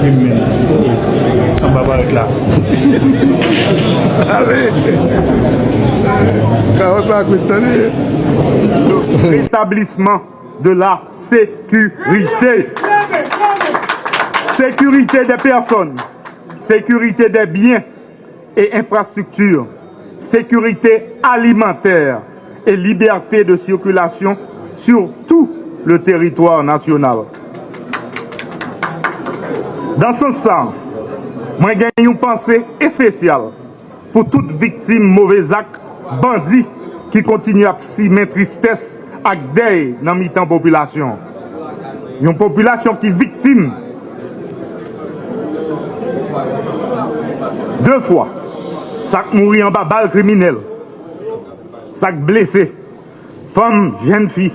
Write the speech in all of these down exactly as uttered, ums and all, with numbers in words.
Anba barèt la. Ale! Kawòt la kwit, tande! Rétablissement de la sécurité. Sécurité des personnes, sécurité des biens et infrastructures, sécurité alimentaire et liberté de circulation sur tout le territoire national. Nan sans sa, mwen gen yon panse espesyal pou tout viktim move zak bandi ki kontinye ap simen tristès ak dèy nan mitan popilasyon. Yon popilasyon ki viktim de fwa, sa k mouri anba bal kriminèl, sa k blese, fanm, jèn fi,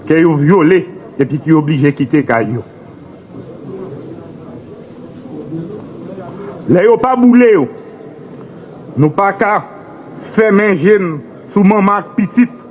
ke yo vyole epi ki oblije kite kay yo. Lè yo pa boule yo, nou pa ka fèmen je n sou manman ak pitit